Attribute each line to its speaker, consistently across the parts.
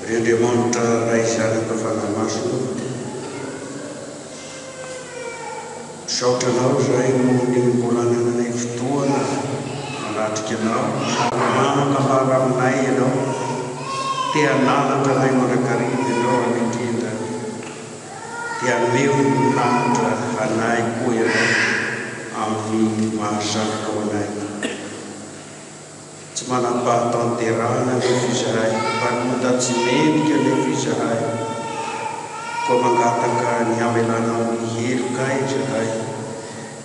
Speaker 1: Ry Andriamanitra Ray Zanaka Fanahy Masina ô, misaotra Anao izahay noho ny mbola anananay fotoana manatrika Anao sady manan-kambara aminay Ianao, te hananatra anay mandrakariva Ianao ary indrindra te hanome voninahitra anay koa Ianao amin'ny maha zanakao anay. Tsy manam-pahatanterahana anefa izahay, mpanota tsy mendrika anefa izahay. Koa mangataka ny hamelanao ny helokay izahay,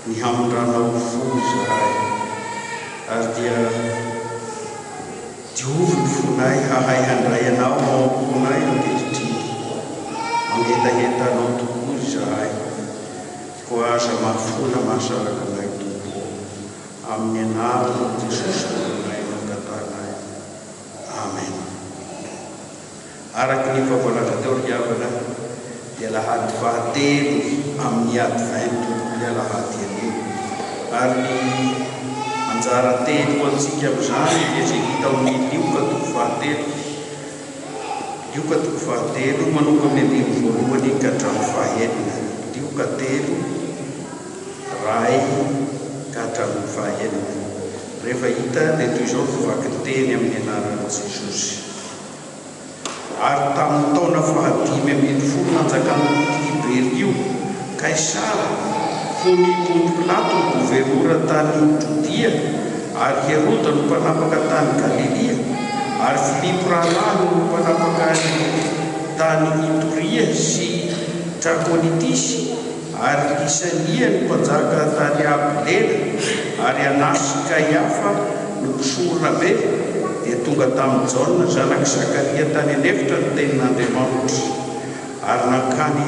Speaker 1: ny hamindranao fo izahay. Ary dia diovy ny fonay hahay handray Anao ao am-ponay ankehitriny. Mangetaheta Anao tokoa izahay, koa aza mahafoana mahasaraka anay Tompo ô. Amin'ny anaran'i Jesosy Tomponay no angatahanay. Amen. Araka ny efa voalaza teo ry havana dia alahady fahatelo amin'ny Advento ny alahady anio. Ary ny anjara teny ho antsika amin'izany dia izay hita ao amin'ny Lioka toko fahatelo, Lioka toko fahatelo manomboka amin'ny andininy voalohany ka hatramin'ny fahenina. Lioka telo. Ray ka hatramin'ny fahaenina. Rehefa hita dia toy izao ny fivakinteny amin'ny anaran'i Jesosy. Ary tamin'ny taona fahadimy ambin'ny folo nanjakan'i Tiberio Kaisara, fony i Ponto Pilato no governora tany Jodia, ary Heroda no mpanapaka tany Galilia, ary Filipo rahalahiny no mpanapaka tany Itoria sy Trakonitisy, Ary Lysania no mpanjaka tany Abilena, ary Anasy sy Kaiafa no mpisorona be, dia tonga tamin'i Jaona zanak'i Zakaria tany an'efitra ny tenin'Andriamanitra. Ary nankany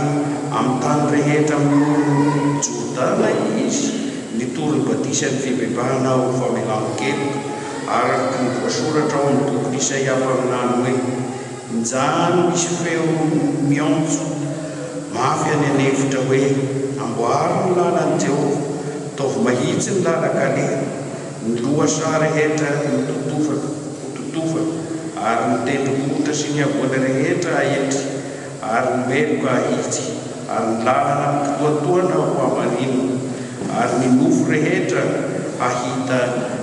Speaker 1: amin'ny tany rehetra amin'ny oron'i Jordana izy, nitory ny batisan'ny fibebahana ho famelan-keloka, araka ny voasoratra ao amin'ny bokin'i Isaia mpaminany hoe, Injany misy feo miantso mafy any an'efitra hoe, Amboary ny lalan'i Jehovah, ataovy mahitsy ny lalan-kalehany. Ny lohasaha rehetra hototofana, hototofana, ary ny tendrombohitra sy ny havoana rehetra haetry, ary ny meloka hahitsy, ary ny lalana mikitoantoana hohamarinina, ary ny nofo rehetra hahita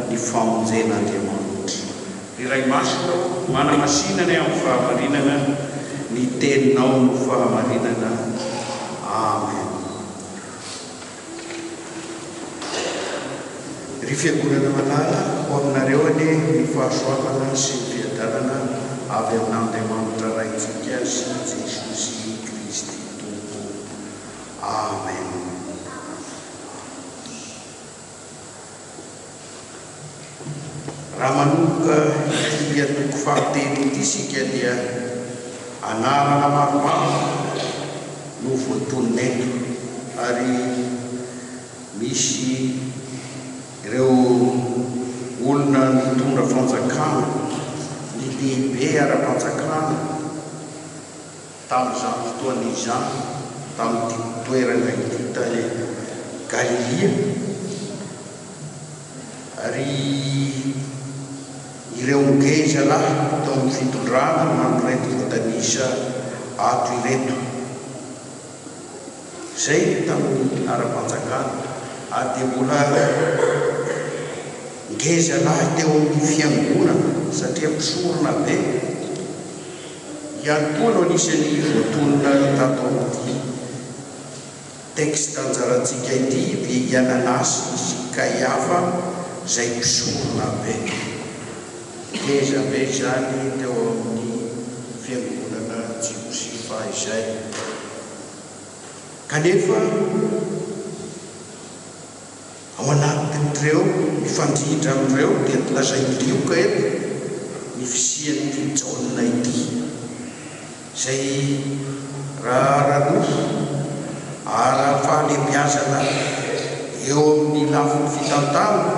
Speaker 1: ny famonjen'Andriamanitra. Ry Ray Masina ô, manamasina anay amin'ny fahamarinana, ny Teninao no fahamarinana. Amen. Ry Fiangonana malala, ho aminareo anie ny fahasoavana sy ny fiadanana avy amin'Andriamanitra Raintsika sy Jesosy Kristy Tompo. Amen. Raha manomboka ity antoko fahatelo ity isika dia anarana maromaro no voatonona eto ary misy ireo olona nitondra fanjakana, ny lehibe ara-panjakana, Tamin'izany fotoana izany, tamin'ity toerana ity tany Galilia, ary ireo ngeza lahy tao amin'ny fitondrana no an'ireto voatanisa ato ireto. Izay ny tamin'ny ara-panjakana, ary dia mbola ngeza lahy teo amin'ny fiangonana, satria mpisorona be. Ihany koa no anisan'ny voatonona tato amin'ity texte anjarantsika ity dia i Ananasy sy Kaiafa izay mpisorona be. Ngeza be izany teo amin'ny fiangonana jiosy fahizay. Kanefa. Ao anatin'ireo mifandrindra amin'ireo dia lazain'i Lioka eto ny fisian'ity Jaona ity, izay raha ara-nofo, ara-pahalebiazana eo amin'ny lafiny fitantanana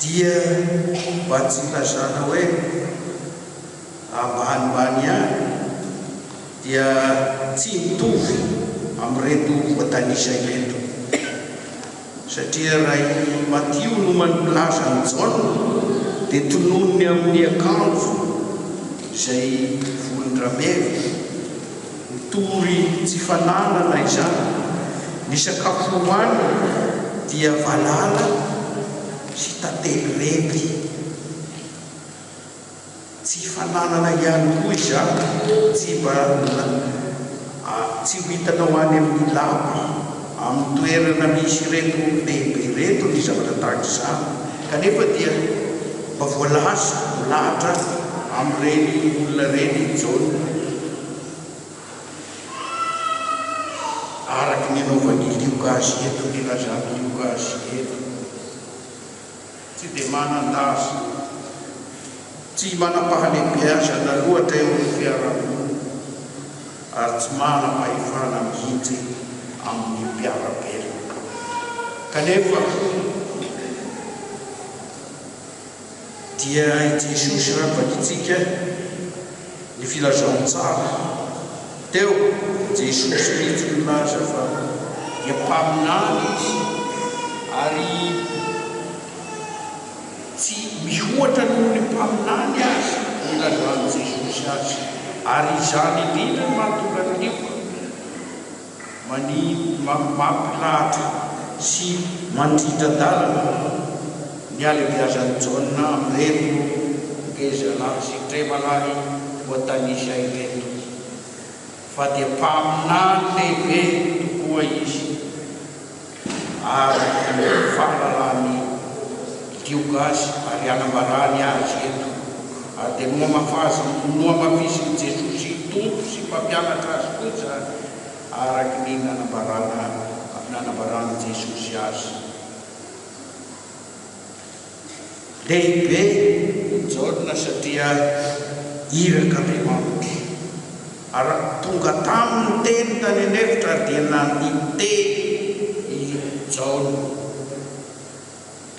Speaker 1: dia mba tsy ilazana hoe ambanimbany ihany, dia tsy mitovy amin'ireto voatanisa ireto. Satria raha i Matio no milaza an'i Jaona dia tononiny amin'ny akanjo Izay volon-drameva, mitory tsy fananana izany. Ny sakafo hohaniny dia valala sy tantely remby. Tsy fananana ihany koa izany, tsy mba tsy ho hitanao any amin'ny lapa, amin'ny toerana misy ireto olon-dehibe ireto ny zavatra tahaka izany. Kanefa dia mba voalaza, milahatra amin'ireny olona ireny i Jaona, araka ny anaovan'i Lioka azy eto, ny ilazan'i Lioka azy eto. Tsy dia manan-daza, tsy manam-pahalehibeazana loatra eo amin'ny fiarahamonina ary tsy manam-pahefana mihitsy amin'ny mpiara-belona. Kanefa dia i Jesosy raha vakintsika ny filazantsara teo, Jesosy mihitsy nilaza fa dia mpaminany izy ary tsy mihoatra noho ny mpaminany aza no ilazan'i Jesosy azy ary izany indrindra no mahatonga ny Lioka Mani mampilahatra sy mandrindra-dalana ny halebiazan'i Jaona amin'ireto ngezalahy sy tremalahy voatanisa ireto, fa dia mpaminany lehibe tokoa izy araka ny fahalalan'i Lioka azy ary anambarany azy eto, ary dia nohamafisin'i Jesosy Tompo sy Mpampianatra azy koa izany. Araka ny nanambarana nanambaran'i Jesosy azy. Lehibe i Jaona satria irak'Andriamanitra. Ary tonga taminy ny teny tany an'efitra ary dia niteny i Jaona.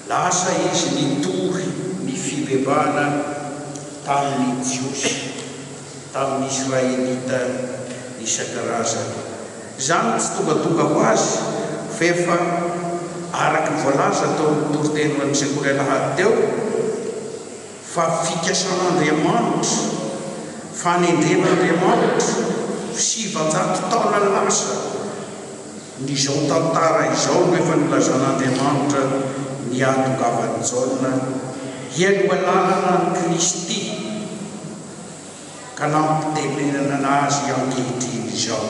Speaker 1: Lasa izy nitory ny fibebahana tamin'ny Jiosy, tamin'ny Israelita isan-karazany. Izany tsy tongatonga ho azy fa efa araka ny voalaza tao amin'ny toriteny ho an'ny sekoly alahady teo fa fikasan'Andriamanitra, fanendren'Andriamanitra, 900 taona lasa, Ny izao tantara izao no efa nilazan'Andriamanitra ny hahatongavan'i Jaona hialoha lalana an'i Kristy ka nampitenenana azy ankehitriny izao.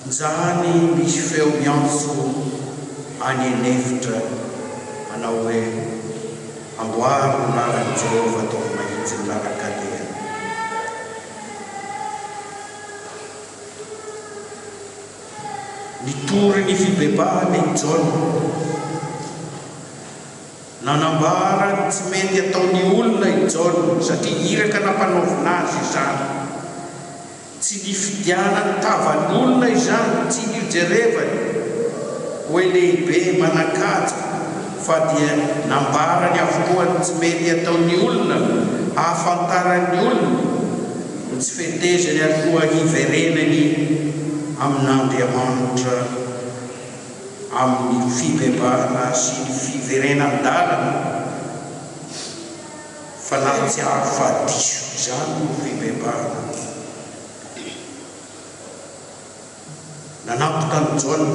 Speaker 1: Injany misy feo miantso any an'efitra manao hoe, Amboary ny lalan'i Jehovah, ataovy mahitsy ny lalan-kalehany. Nitory ny fibebahana i Jaona. Nanambara ny tsy mety ataon'ny olona i Jaona, satria iraka nampanaovina azy izany. Tsy nifidianany tavan'olona izany, tsy nojerevany hoe lehibe, manan-kaja, fa dia nambarany avokoa ny tsy mety ataon'ny olona, hahafantaran'ny olona. Ny tsy fetezany ary koa hiverenany amin'Andriamanitra amin'ny fibebahana sy ny fiverenan-dalana fa nahatsiaro fa diso izany no fibebahana. Nanapaka an'i Jaona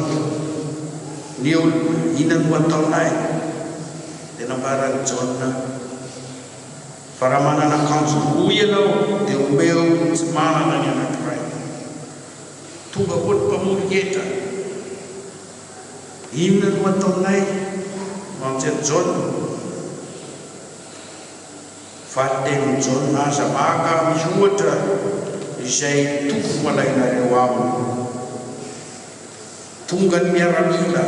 Speaker 1: ny olona, Inona no hataonay? Dia nambaran'i Jaona. Fa raha manana akanjo roa ianao dia omeo ny tsy manana ny anankiray. Tonga koa ny mpamory hetra. Inona no ataonay? Mantsy an'i Jaona. Valin-tenin'i Jaona, Aza maka mihoatra izay tokony ho alainareo aminy. Tonga ny miaramila.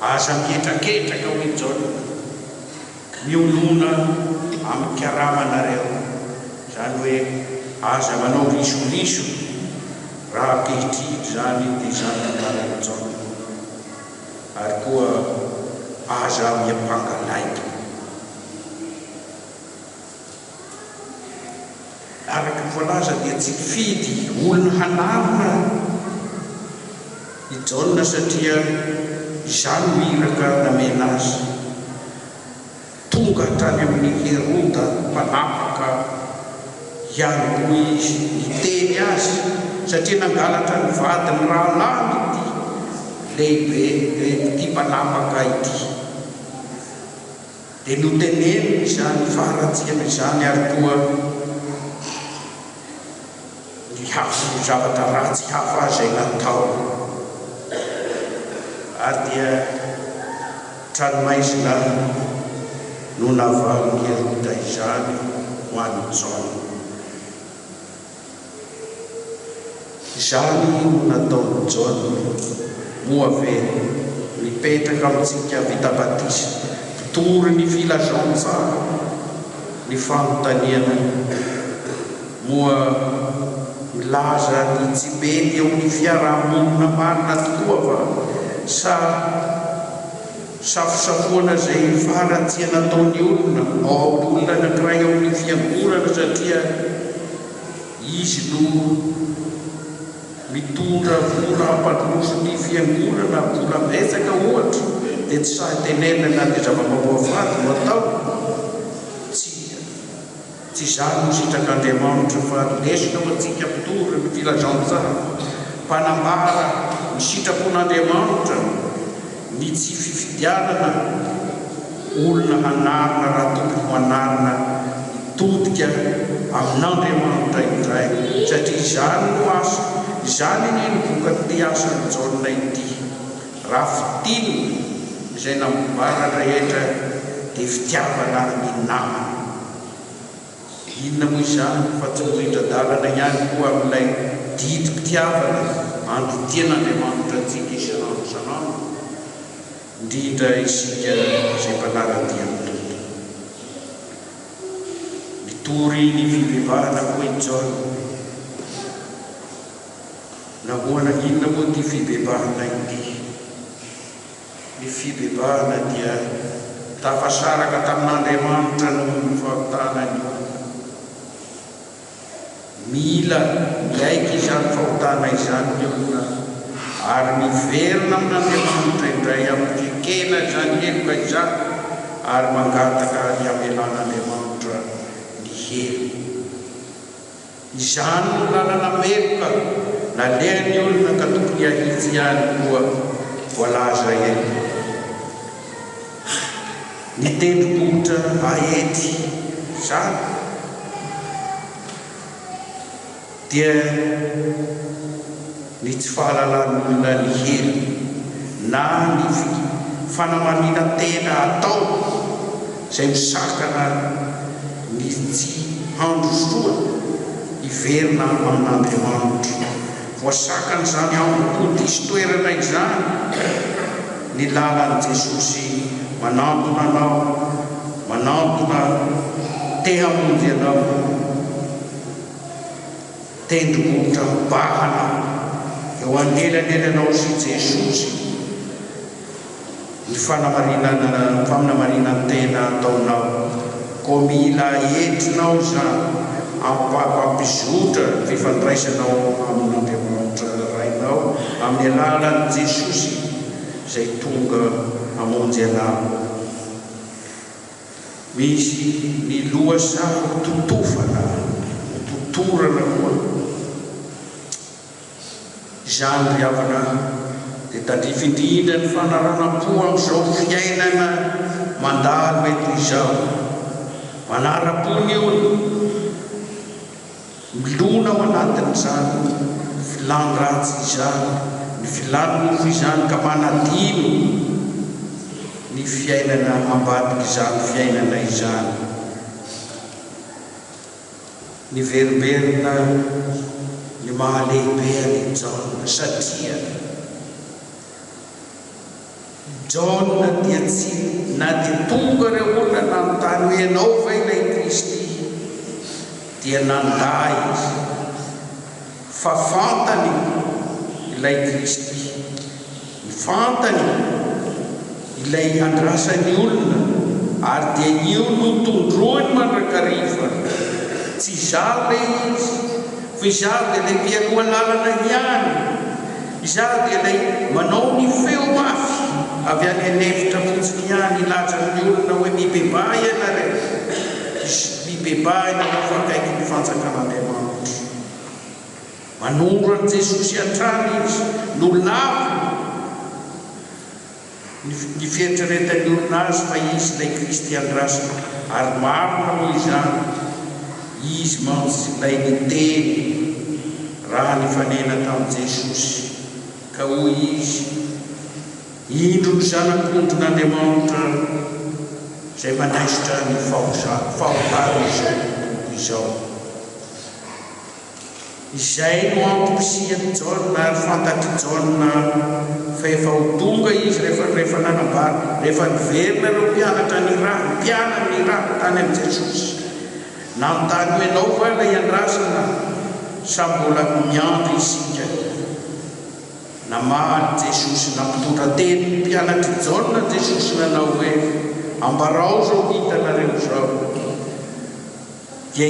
Speaker 1: Aza mihetraketraka, hoy Jaona. Mionona amin'ny karamanareo, izany hoe aza manao risoriso, raha ankehitriny izany dia izany nambaran'i Jaona, ary koa aza miampanga lainga. Araka ny voalaza dia tsy mpifidy olona hanarina i Jaona satria izany no iraka namena azy. Tonga hatrany amin'i Heroda mpanapaka ihany koa izy niteny azy, satria nangalatra ny vadin'ny rahalahiny ity lehibe, ity mpanapaka ity. Dia noteneniny izany faharatsiana izany ary koa ny hafa, ny zavatra ratsy hafa izay nataony. Ary dia tranomaizina no navalin'i Heroda izany ho an'i Jaona. Izany no nataon'i Jaona. Moa ve mipetraka amintsika vita batisa, mpitory ny filazantsara, ny fanontaniana, Moa milaza ny tsy mety eo amin'ny fiaraha-monina marina tokoa va sa safosafoana izay faharatsiana ataon'ny olona ao amin'ny olona anankiray ao amin'ny fiangonana satria izy no mitondra vola hampandroso ny fiangonana, vola betsaka ohatra, dia tsy sahy tenenina na dia zava-mamoafady no atao? Tsia. Tsy izany no sitrak'Andriamanitra fa lesona ho antsika mpitory ny filazantsara, mpanambara ny sitrapon'Andriamanitra ny tsy fifidianana olona hanarina raha tokony ho anarina hitodika amin'Andriamanitra indray satria izany no asa, izany anie no vokatr'ity asan'i Jaona ity. Raha fintinina izay nambara rehetra dia fitiavana ny namana. Inona moa izany fa tsy mirindra-dalana ihany koa amin'ilay didim-pitiavana andidian'Andriamanitra antsika isan'andro isan'andro, indrindra isika izay mpanara-dia ny Tompo. Nitory ny fibebahana koa i Jaona. Nahoana inona moa ity fibebahana ity? Ny fibebahana dia tafasaraka tamin'Andriamanitra noho ny fahotana ny olona. Mila miaiky izany fahotana izany ny olona ary miverina amin'Andriamanitra indray amin'ny fiekena izany heloka izany ary mangataka ny hamelan'Andriamanitra ny helony. Izany no lalana meloka nalehan'ny olona ka tokony hahitsy ihany koa voalaza eto. Ny tendrombohitra Aety izany dia ny tsy fahalalan'ny olona ny helo na ny fanamarinan-tena atao izay misakana ny tsy handrosoana hiverina amin'Andriamanitra. Voasakan'izany hambom-po diso toerana izany ny lalan'i Jesosy manantona anao, manantona te hamonjy anao. Tendrombohitra mibahana eo anelanelanao sy Jesosy. Ny fanamarinana fanamarinan-tena ataonao. Koa mila entrinao izany ampampizotra ny fifandraisanao amin'Andriamanitra Rainao amin'ny alalan'i Jesosy izay tonga hamonjy anao. Misy ny lohasaha hototofana, hototorana koa. Izany ry havana dia tandrify indrindra ny fanaranam-po amin'izao fiainana mandalo eto izao. Manaram-po ny olona, milona ao anatin'izany filàn-dratsy izany, ny filàn'ny nofo izany ka manadino ny fiainana ambadik'izany fiainana izany. Niverimberina ny maha-lehibe an' i Jaona, satria Jaona dia tsy, na dia tonga ireo olona nanontany hoe ianao va ilay Kristy? dia nandà izy fa fantany ilay Kristy. Ny fantany ilay andrasan'ny olona ary dia io no tondroiny mandrakariva. Tsy izaho ilay izy fa izaho dia ilay mpialoha lalana ihany. Izaho dia ilay manao ny feo mafy. avy any an'efitra fotsiny ihany hilaza amin'ny olona hoe mibebaha ianareo, mibebaha ianareo fa akaiky ny fanjakan'Andriamanitra. Manondro an'i Jesosy hatrany izy, nolaviny ny fieritreretan'ny olona azy fa izy ilay Kristy andrasana, ary marina moa izany, izy mantsy ilay niteny raha nifanena tamin'i Jesosy, ka hoy izy, Indro ny Zanak'ondrin'Andriamanitra izay manaisotra ny fahotan'izao tontolo izao. Izay no antom-pisian'i Jaona ary fantatr'i Jaona fa efa ho tonga izy rehefa rehefa nanambara, rehefa niverina ireo mpianatra nirahiny, mpianany nirahiny tany amin'i Jesosy. Nanontany hoe ianao va ilay andrasana sa mbola miandry isika? Namaly Jesosy, nampitondra teny ny mpianatr'i Jaona Jesosy nanao hoe, Ambarao izao hitanareo izao. Dia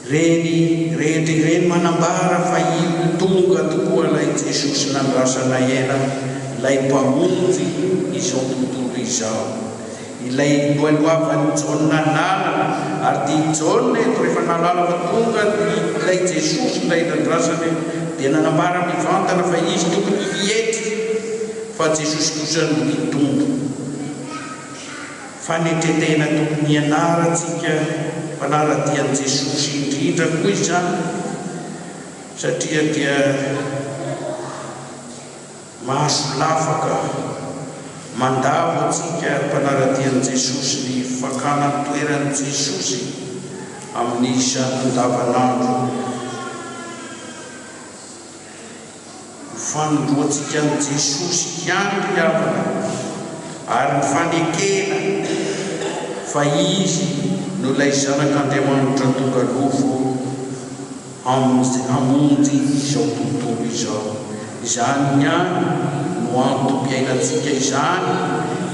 Speaker 1: ireny rehetra ireny manambara fa io tonga tokoa ilay Jesosy nandrasana ela, ilay Mpamonjy izao tontolo izao. Ilay loaloavan'i Jaona lalana, ary dia i Jaona eto rehefa nahalala fa tonga ilay Jesosy ilay nandrasany dia nanambara mivantana fa izy tokony hietry fa Jesosy kosa no hitombo. Fanetren-tena tokony hianarantsika mpanara-dia an'i Jesosy indrindra koa izany, satria dia mahasolafaka mandavo antsika mpanara-dia an'i Jesosy ny fakana ny toeran'i Jesosy amin'ny isa andavanandro. Ny fanondroantsika an'i Jesosy ihany ry havana ary ny fanekena fa Izy no ilay Zanak'Andriamanitra tonga nofo hamonjy izao tontolo izao. Izany ihany no antom-piainantsika izany,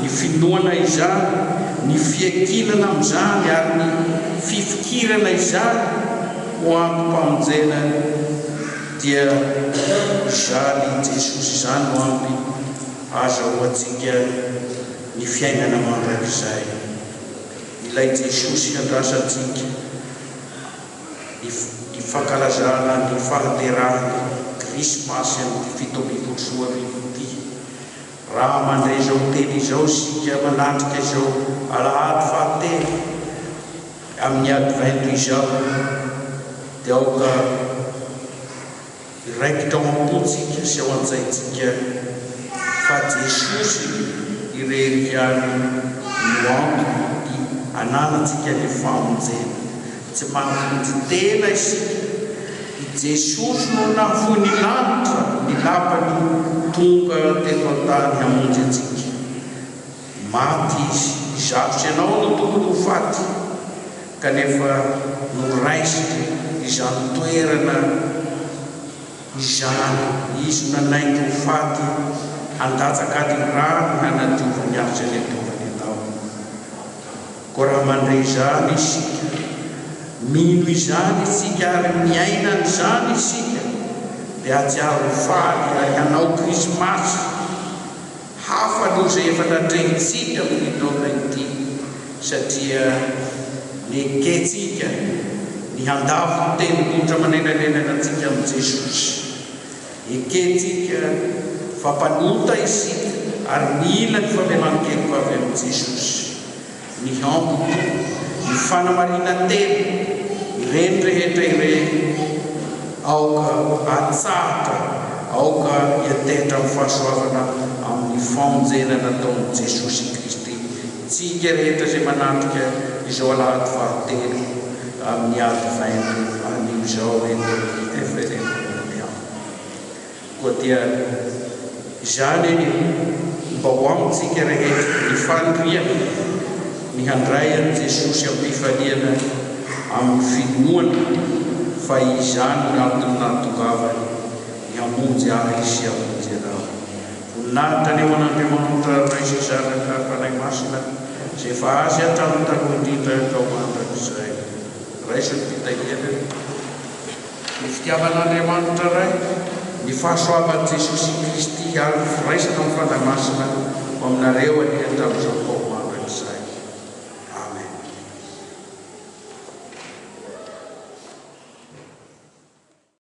Speaker 1: ny finoana izany, ny fiankinana amin'izany ary ny fifikirana izany ho antom-pamonjena. Dia izany Jesosy izany no ampy azahoantsika ny fiainana mandrakizay. Ilay Jesosy andrasantsika ny ny fankalazana ny fahaterahany Krismasy amin'ity 2017 ity. Raha mandre izao teny izao isika manatrika izao alahady fahatelo Amin'ny Advento izao dia aoka hiraikitra ao am-pontsika sy ao an-tsaintsika fa Jesosy irery ihany no antony ananantsika ny famonjena. Tsy mahavonjy tena isika. I Jesosy no nahafoy ny lanitra, ny lapany, tonga teto an-tany hamonjy antsika. Maty izy, izaho sy ianao no tokony ho faty, kanefa noraisiny izany toerana izany, izy no nanaiky ho faty handatsaka ny rany hanadiovany ahy sy hanadiovany anao. Koa raha mandre izany isika, mino izany isika ary miaina an'izany isika, dia hahatsiaro ho faly ary hanao Krismasy. Hafa noho izay efa natrehintsika amin'ity taona ity satria nekentsika ny handavo ny tendrombohitra manelanelana antsika amin'i Jesosy. Ekentsika fa mpanota isika ary mila ny famelan-keloka avy amin'i Jesosy. Ny hambo-po, ny fanamarinan-tena, ireny rehetra ireny, aoka hatsahatra, aoka hiantehitra amin'ny fahasoavana amin'ny famonjena nataon'i Jesosy Kristy. Tsika rehetra izay manatrika izao alahady fahatelo amin'ny Advento anio izao eto amin'ny FRM Orléans. Koa dia izany anie mba ho amintsika rehetra ny faniriana ny handray an'i Jesosy am-pifaliana amin'ny finoana fa izany no antony nahatongavany ny hamonjy ahy sy hamonjy anao. Voninahitra anie ho an'Andriamanitra Ray sy Zanaka ary Fanahy Masina izay efa Azy hatramin'ny taloha indrindra ka ho mandrakizay. Raiso ny fitahiana. Ny fitiavan'Andriamanitra Ray. Ny fahasoavan'i Jesosy Kristy ary ny firaisana amin'ny Fanahy Masina ho aminareo anie hatramin'izao koa.